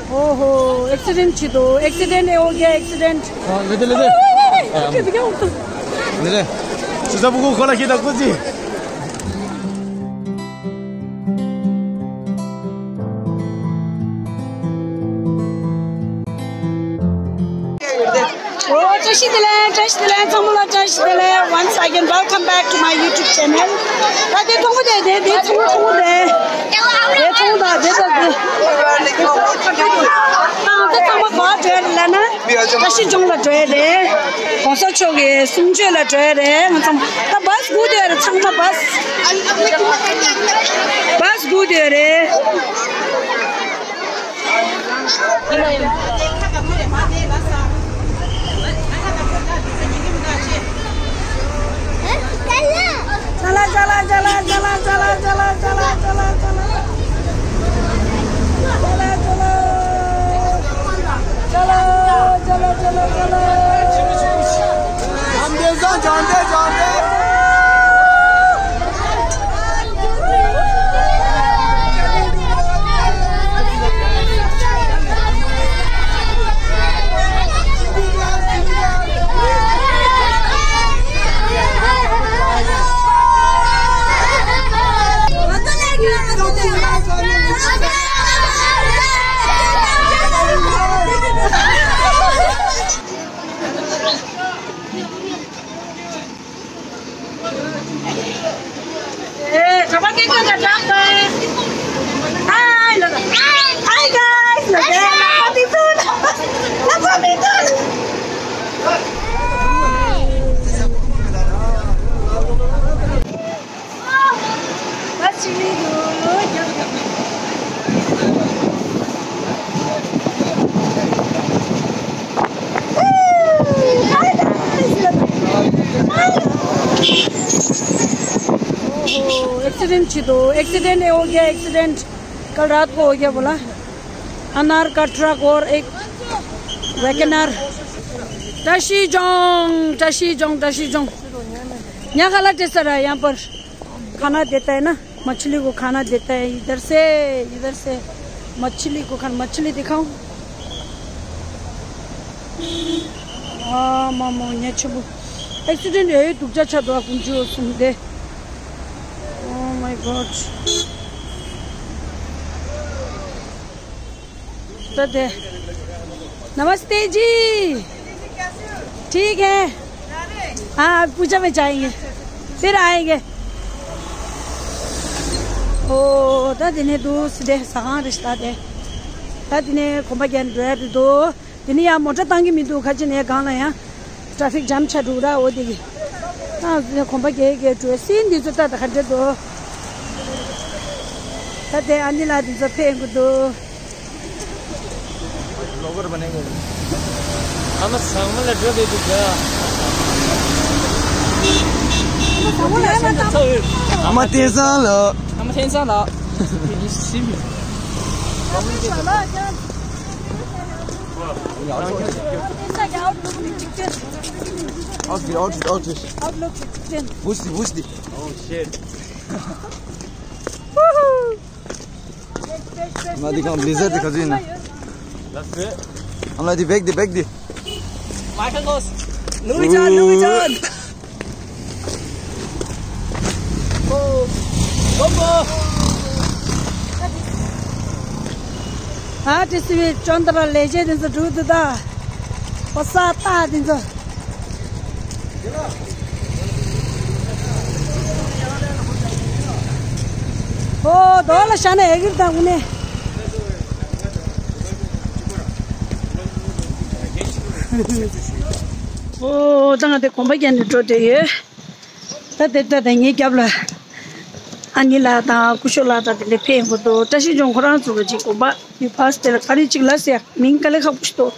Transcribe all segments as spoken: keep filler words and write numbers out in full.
ओहो, एक्सीडेंट थी तो, एक्सीडेंट हो गया, एक्सीडेंट। हाँ, ले दे, ले दे। ले दे। सुजा बुकु खोला किता कुछ। ཨོ། བཀྲ་ཤིས་བདེ་ལེགས། བཀྲ་ཤིས་བདེ་ལེགས། ཚང་མ་ལ་བཀྲ་ཤིས་བདེ་ལེགས། Once again, welcome back to my YouTube channel. ད་དེ་མཐོང་གི་དེ་དེ་དེ་མཐོང་མཐོང་གི་དེ། དེ་མཐོང་ད་དེ་ད་དེ། ད་ང་ཚོ་ཚང་མ་ག་པར་འགྲོ་ཡ་རེད་ལབ་ན། བཀྲ་ཤིས་ལྗོངས་ལ་འགྲོ་ཡ་རེད། གོང་ས་མཆོག་གི་གསུང་ཆོས་ལ་འགྲོ་ཡ་རེད། ང་ཚང་མ་ད་བཱས་སྒུག་བསྡད་ཡ་རེད། ཚང་མ་བཱས། བཱས་སྒུག་བསྡད་ཡ་རེད། Hi, guys. Accident थी तो, एक्सीडेंट हो गया, एक्सीडेंट। कल रात को हो गया बोला। अनार का ट्रक और एक वैगनर। टशीजोंग, टशीजोंग, टशीजोंग। यहाँ गलत है सर, यहाँ पर खाना देता है ना, मछली को खाना देता है। इधर से, इधर से मछली को खाना, मछली दिखाऊं? ཨ་མ་མོ་ཉེ་ཆུ་བུ། ཨེག་སི་ཌེན་ཡོད་དུག་ཅག་ཆ་དོ་ཀུན་ཅུ་སུམ་དེ། Oh my God. तो दे। नमस्ते जी। ठीक है। हाँ, अब पूजा में जाएंगे। फिर आएंगे। ओ, ད་དེ་ནས་འདུག་སེ་དེ་ཟ་ཁང་རེད་ཤག་ད་དེ། ད་དེ་ནས་གོམ་པ་རྒྱག་འགྲོ་ཡ་རེད་འདུག་དེ་ནས་ཡང་མོ་ཊ་བཏང་གི་མི་འདུག་ཁ་ཅིག་ནས་སྒང་ལ་ཡང་ཊ་ཕིག་ཇམ་ཆགས་འགྲོ་གི་ར། འོ་དེ་གི་ད་གོམ་པ་རྒྱག་རྒྱག་འགྲོ་སྲིད། འདི་ཚོ་ད་ད་ག་འདྲ་འདུག་ད་དེ་ཨ་ནི་ལགས་འདི་ཚོ་ཕེབས་གི་འདུག་ལོ་གོར་མ་ནེ་གོ། ཨ་མ་ཚང་མ་ལ་འགྲོ་བའི་འདུག་ག་ཨ་མ་བསྟན་བཟང་ལགས། ཨ་མ་བསྟན་བཟང་ལགས། Outfit, outfit, outfit. Outlook chicken. Who's the, who's the? Oh shit. Woohoo! ང་འདི་གང་བི་ཛ་འདི་ག་ཚོད་ཡིན་ན། ལགས་སོ། ཨ་ལ་འདི་བེག་འདི་བེག་འདི། Michael goes. ལུའི་ཅན། ལུའི་ཅན། ཨོ། ཨོ། ཨ་ཏི་སི་བི་ཅོན་ཏ་ར་ལས་བྱེད་འདི་ཚོ་འགྲོ་འདུག་ད། ཨོ་ས་ཏ་འདི་ཚོ། ཨོ་རྡོ་ལ་ཤ་ན་ཡ་གིར་དང་ངུ་ནས། ཨོ་ད་ང་དེ་གོམ་པ་རྒྱག་ནས་འགྲོ་བསྡད་ཡོད། ད་དེ་ད་དེ་ངའི་རྒྱབ་ལ་ཨ་ནི་ལགས་དང་སྐུ་ཞབས་ལགས་དང་དེ་འདྲ་ཕེབས་ཡོང་གི་འདུག་བཀྲ་ཤིས་ལྗོངས་ཁོ་རང་ཚོ་གི་ཅིག་གོམ་པ་ཡུ་ཕ་སི་དེ་ལ་ག་རེ་ཅིག་ལབ་ཟེར་མིང་དཀའ་ལས་ཁག་པོ་ཞིག་འདུག་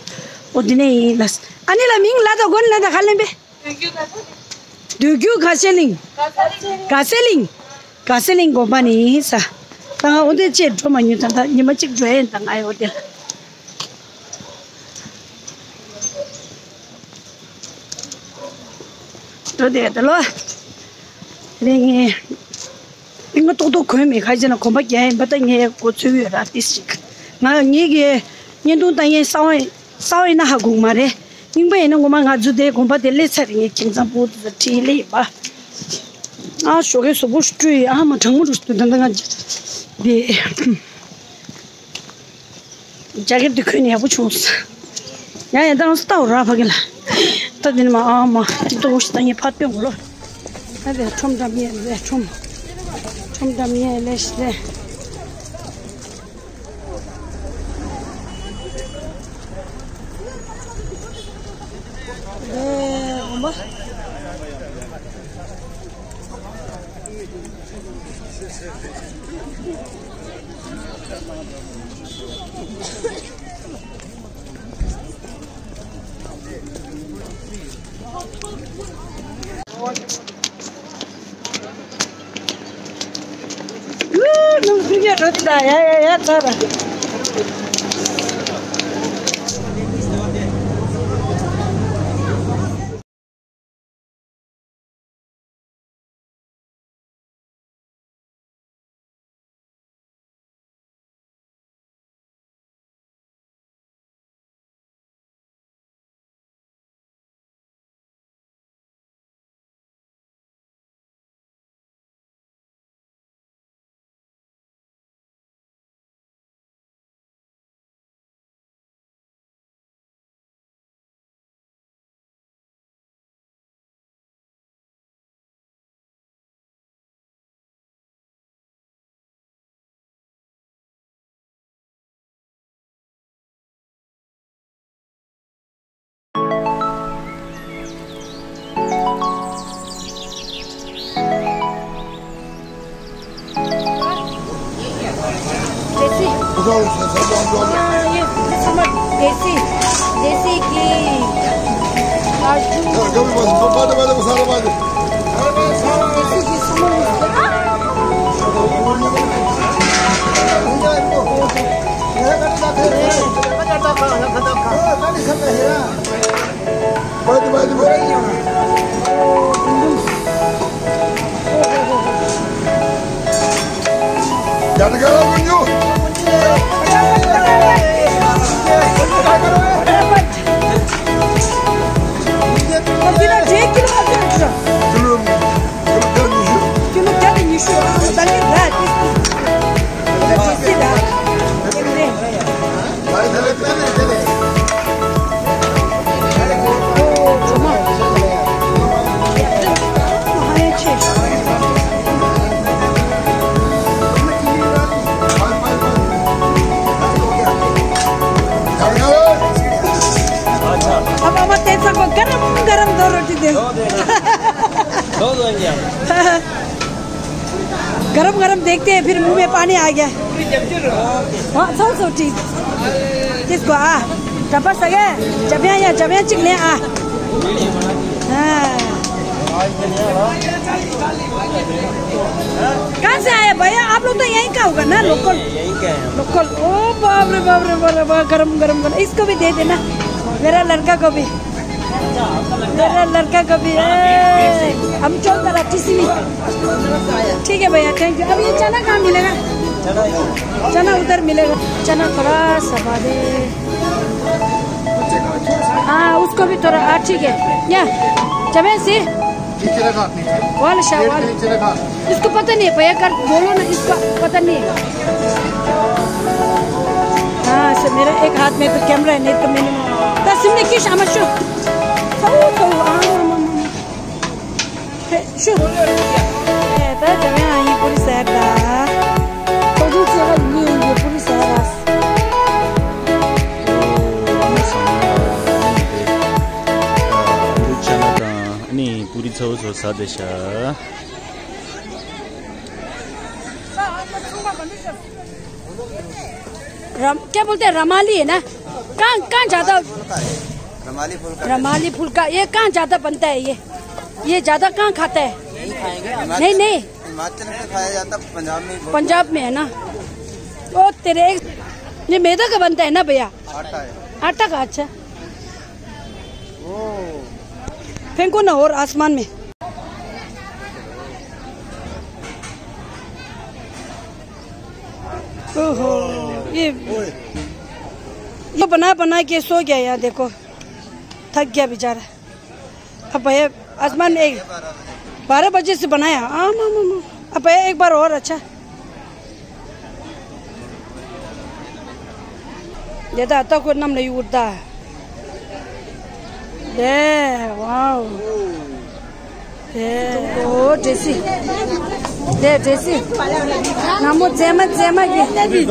འོ་འདི་ནས་ཡིན་ལགས། ཨ་ནི་ལགས་མིང་ལབ་དང་དགོན་ལབ་དང་ག་ལེན་པས། འདོད་རྒྱུ་དགའ་ཚལ་གླིང་། དགའ་ཚལ་གླིང་། དགའ་ཚལ་གླིང་དགོན་པ་ནས་ཡིན་ས། ད་ང་འོ་འདི་ཅེས་འགྲོ་མ་མྱོང་། ད་ད་ཉི་མ་གཅིག་འགྲོ་ཡིན། ད་ང་ཡོད་དེ་ལ། འགྲོ་དེ་ད་ལོ། དེ་ནས་ངས་ང་ཏོག་ཏོག་གོན་མེད། ཁ་ཅིག་ན་གོམ་པ་རྒྱག་ཡིན་པ། ད་ངས་མགོ་ཚོས་ཡོད་ར་ཏིས་ཞིག་ང་ངེད་ཀྱི་ བརྙན་ཐུང་ལྟ་མཁན་གསར་པ་ཡིན་གསར་པ་ཡིན་ན་ཧ་གོ་གི་མ་རེད། རྙིང་པ་ཡིན་ན་ངོ་མ་ང་ཚོ་དེ་དགོན་པ་དེ་སླེབས་ཚར་རེད། ངའི་ཁྱིམ་ཚང་བུ་དེ་ཚོ་ཁྲིད་སླེབས་ཡིན་པ། ཨ་ཞོགས་ཀས་གཟུགས་པོ་བཀྲུས་ཡིན། ཨ་མ་གྲང་མོ་འགྲོ་འདུག་ད་ལྟ་ང་འདི་རྒྱ་སྐྱེར་དེ་གོན་ནས་ཡག་པོ་བྱུང་སོང་། ཡང་ཡང་ད་ང་ཚོ་ལྟ་བ་ར་ཕ་གི་ལ། ད་དེ་ནི་མ་ཨ་མ་ཏོག་ཞིག་ད་ངས་ཕར་སྟོན་དགོས་ལོ། ད་དེ་ཁྲོམ་འགྲམ་ཡས་ལས་ཁྲོམ། ཁྲོམ་འགྲམ་ཡས་ལས་ཤི་ལས། देसी। हाँ, ये देसी, देसी घी, काजू। देसी घी, सुमन। अब अब तेरे को गरम गरम दो रोटी दे। दो दो दो दो। गरम गरम देखते हैं, फिर मुंह में पानी आ गया। हाँ, सौ सौ चीज। किसको आ? टपा सगे? जबिया या जबिया चिकने आ। हाँ। कहाँ से आए भैया? आप लोग तो यहीं का होगा ना, लोकल? यहीं का है। लोकल। ओ बाप रे बाप रे बाप रे बाप, गरम गरम गरम। इसको भी दे देना, मेरा लड़का को भी। मेरा लड़का को भी, ए, हम चल करा किसी भी। ठीक है भैया, थैंक यू। अब ये चना कहाँ मिलेगा? चना उधर मिलेगा। चना थोड़ा सा पा दे। हाँ, उसको भी थोड़ा, हाँ, ठीक है। या, चमेल सी। नीचे रखा, नीचे। वाल शाह, पेट वाल। के नीचे रखा। इसको पता नहीं है, भैया, कर बोलो ना, इसका पता नहीं है। हाँ, से मेरा एक हाथ में तो कैमरा है, नहीं तो मैंने, तसिम ने किस आमशो। सौ, सौ, आम, आम, आम, आम। हे, शो। ए, तो जब यहाँ ये पूरी सैर दा। तो जो सेवा नहीं है, ये पूरी सैर दा। ཨ་ནི་པུ་རི་ཚ་བོ་ཚོ་ཟ་བསྡད་ཤག་རམ- क्या बोलते हैं, रमाली है ना? कहाँ, कहाँ ज्यादा? रमाली फुल्का। रमाली फुल्का, ये कहाँ ज्यादा बनता है? ये, ये ज्यादा कहाँ खाता है? यहीं खाएंगे। नहीं, नहीं। हिमाचल में खाया जाता, पंजाब में बहुत। पंजाब में है ना? ओ तेरे, ये मैदा का बनता है ना भैया? आटा है। आटा का, अच्छा। फेंको ना और आसमान में। ओहो, ये ये बना बना के सो गया यहाँ, देखो, थक गया बेचारा। अब भैया, आसमान एक, बारह बजे से बनाया। आम, आम, आम, आम। अब भैया, एक बार और, अच्छा। ये तो आता को नाम नहीं उठता। दे, वाओ। ཨོ། འདྲེ་སི། དེ་འདྲེ་སི། ང་མོ་མཛེས་མ་མཛེས་མ་གི།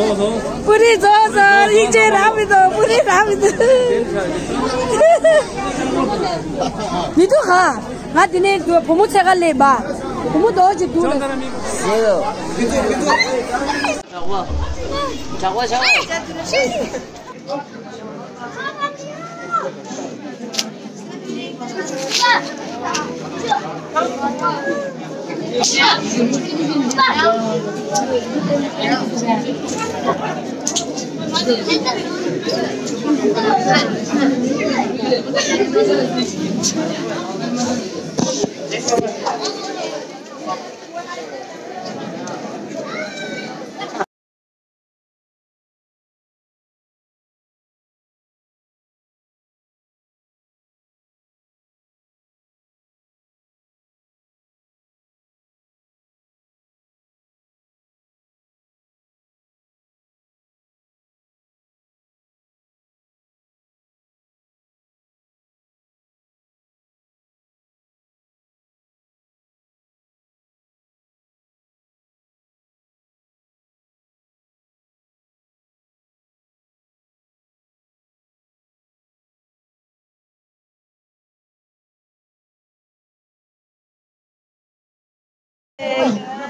པུ་རི་བཟོ་བཟོ། ཡིག་ཆ་རག་མི་འདུག་པུ་རི་རག་མི་འདུག་མི་འདུག་ག་ང་དེ་ནས་འདུག་བུ་མོ་འཚོལ་ག་སླེབས་པ། བུ་མོ་རྡོག་ཅིག་འདུག་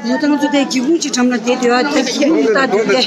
ཡོད་དང་ཚོ་དེ་སྒེའུ་ཁུང་གཅིག་འགྲམ་ལ་བསྡད་དུས་ཨ་དེ་སྒེའུ་ཁུང་ལྟ་དུས་དེ།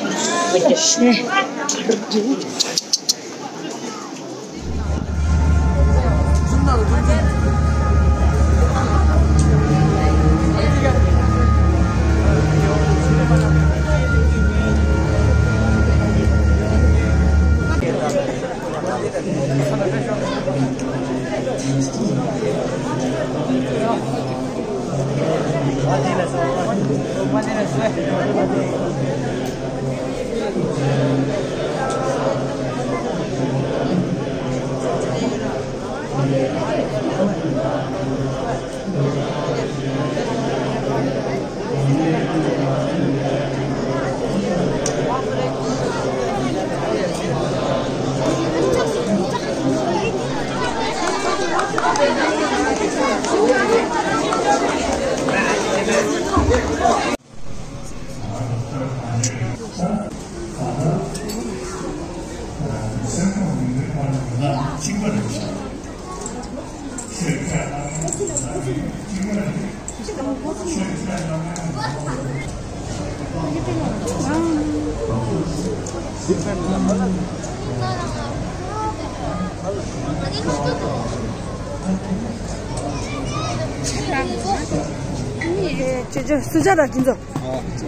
ཅོ་ཅོ་སུ་ཇ་ར་ཅི་ཚོ། ཅོ་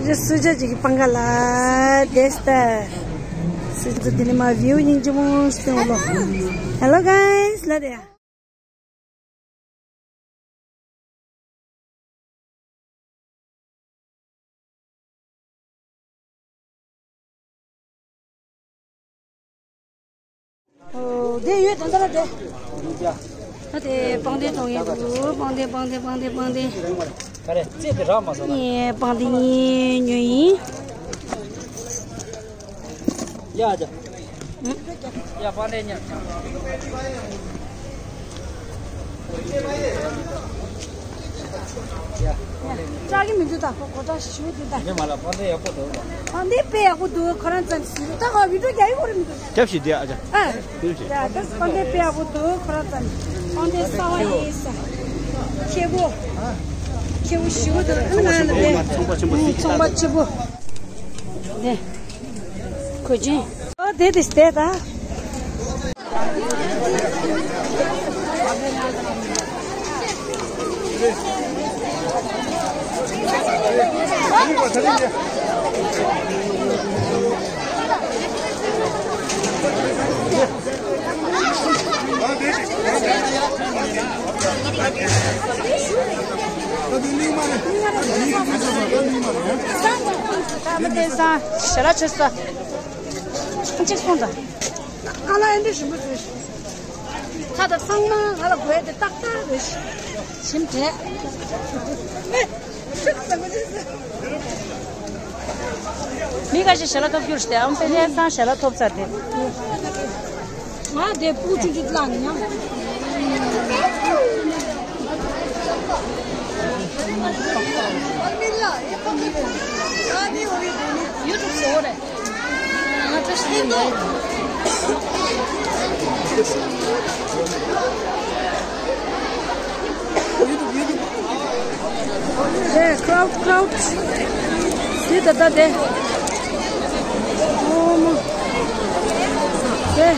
ཅོ་སུ་ཇ་ཅིག་གི་པང་ཁ་ལ་དེ་སྟ། སུ་ཇ་དེ་ནི་མ་བིའུ་ཡིན་ཅི་མོ་སྟེ་འོ་ལོ། Hello guys, ལ་དེ་ཡ། ཨོ། དེ་ཡོད་ད་ལྟ་ར་དེ། ད་དེ་པང་གདན་གཏོང་ཡས་འདུག་པང་གདན། པང་གདན། པང་གདན། པང་གདན། ག་རེ་རྩེ་དེ་རག་མ་སོང་ན། ངས་པང་གདན་གཉིས་ཉོས་ཡིན། ཡ་ཡ། ཨུ། ཡ་པང་གདན་ཉར། ཡ། ཡ། ཀྲག་གི་མི་འདུག་ད་ཁོ་གོ་ད་ཞུ་འདུག་ད། ངས་མ་ལ་པང་གདན་ཡག་པོ་འདུག་ད། པང་གདན་དཔེ་ཡག་པོ་འདུག་ཁོ་རང་ཙམ་ཞུ་ད་ཁོ་བི་ཌིའོ་རྒྱག་ཡོད་ཁོ་རེ་མི་འདུག་རྒྱབ་ཞིག་བསྡད་ཨ་ཅག་ཨ། རྒྱབ་ཞིག་ཡ་ད་པང་གདན་དཔེ་ཡག་པོ་འདུག་ཁོ་རང་ཙམ། པང་གདན་གསར་པ་ཡིན་ས། ཁྱེད་པོ། ཁྱེད་པོ་ཞུ་འདུག་ཨ་ན་ལ་དེ། ཚོང་པ་ཆེན་པོ་ཟིག་ཚོང་པ་ཆེན་པོ། དེ། གོས་ཆེན། ཨོ་དེ་དེ་སྟེ་ད། ད་མི་དེ་ས་ཞལ་ལག་ཆོད་ས། གཅིག་སོང་ད། ཁ་ལག་ཨེ་འདྲ་ཞིམ་པོ་བཟོས་ཤག་ཁ་དང་ཚང་མ་ང་ལ་དགོས་ཏེ་ཏག་ཏག་རེད་ཤག་ཞིམ་དྲགས། མི་ཁ་ཤས་ཞལ་ལག་ཐོབ་རྒྱུར་ཞིག་སྟེ་ཨམ་པེ་ལྷན་སང་ཞལ་ལག་ཐོབ་ཚར་ཏེ། ང་དེ་སྤུ་ཆུང་ཆུང་བླངས་ནས་ཡང་། ཡུ་ཊུབ་བཟོ་རེད། ང་ཚོ་ཤི་ནས། ཡུ་ཊུབ་ཡུ་ཊུབ། ཨེ། ཁ་ལའུཌ། ཁ་ལའུཌ། དེ་ད་ལྟ་དེ། ཨོ་མ། དེ།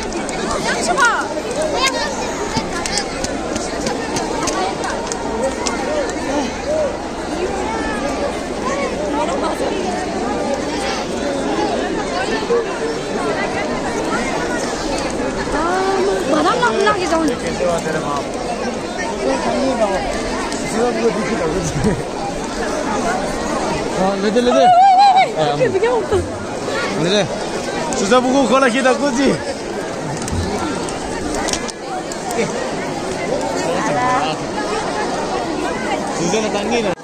ཨ་མ། ལ་ལ་ལ་གི་ཟོན། ཨ་ལེ་དེ་ལེ་དེ། ཨ་ལེ་དེ། སུ་ས་བུ་གུ་ཁོ་ལ་ཤི་ད་ཀུ་ཅི། སུ་ས་ན་ད་ངེ་ལ།